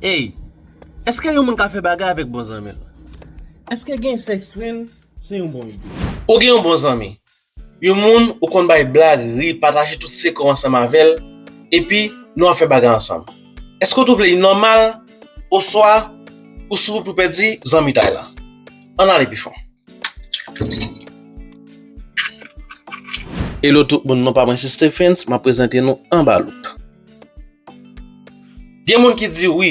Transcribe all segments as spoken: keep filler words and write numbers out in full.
Ey, èske yon moun ka fè bagay avèk bon zanmi l? Èske gen sex friend se yon bon ide? Ou gen yon bon zanmi, yon moun ou konn bay blag, ri, pataje tout sekrè w ansanm avè l, epi nou ap fè bagay ansanm. Èske w twouve li nòmal, oswa ou sou wout pou pèdi zanmitay la? Ann ale pi fon. Hello tout moun, non pa mwen se Stephens, m ap prezante nou Anba Loup. Gen moun ki di wi,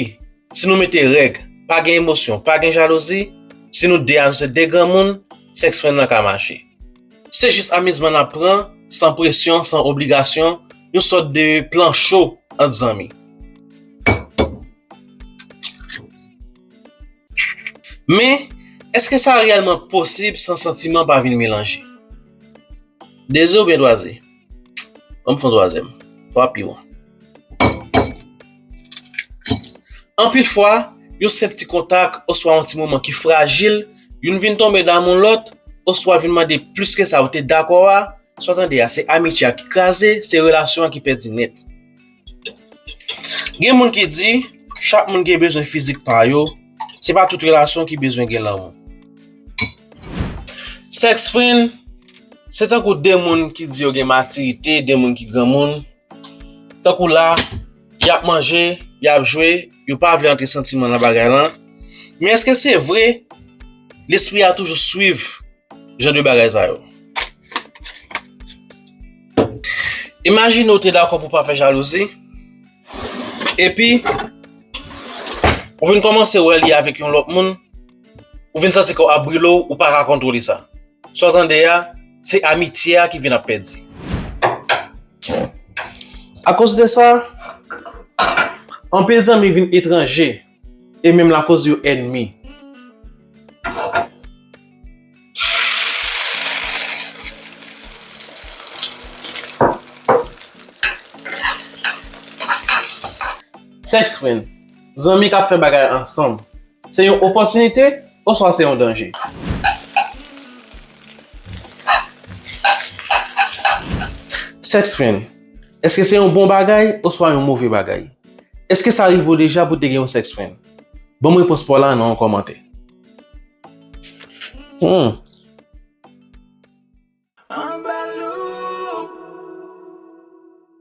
si nou mete règ, pa gen emosyon, pa gen jalouzi, si nou de a nou se de granmoun, sex friend lan ka mache. Se jis amizman n ap pran, san presyon, san obligasyon, yon sòt de plan cho ant zanmi. Men, èske sa reyèlman posib san santiman pa vin melanje? De ze oubyen twa ze? Ban m fè yon twazyèm. Twa pi bon. Anpil fwa, yon senp ti kontak oswa yon ti moman ki frajil, youn vin tonbe damou lòt, oswa vin mande plis ke sa ou te dakò a, sa w tande a, se amitye a ki kraze, se relasyon an ki pèdi nèt. Gen moun ki di, chak moun gen bezwen fizik pa yo, se pa tout relasyon ki bezwen gen lanmou. Sex friend, se tankou de moun ki di yo gen matirite, de moun ki granmoun. Tankou la, y ap manje, y ap jwe, yo pa vle antre santiman nan bagay lan. Men èske se vre, lespri a toujou swiv jan de bagay sa yo? Imajine w te dakò pou pa fè jalouzi, epi ou vin kòmanse wè li avèk yon lòt moun, ou vin santi kò w ap brile w, ou pa ka kontwole sa. Sa w tande a, se amitye a ki vin ap pèdi. Akoz de sa, anpil zanmi vin etranje e menm lakoz yo ènmi. Sex friend, zanmi k ap fè bagay ansanm, se yon opòtinite oswa se yon danje? Sex friend, èske se yon bon bagay oswa yon move bagay? Èske sa rive w deja pou te gen yon sex friend? Ban m repons pa w la nan yon kòmantè. Hmm.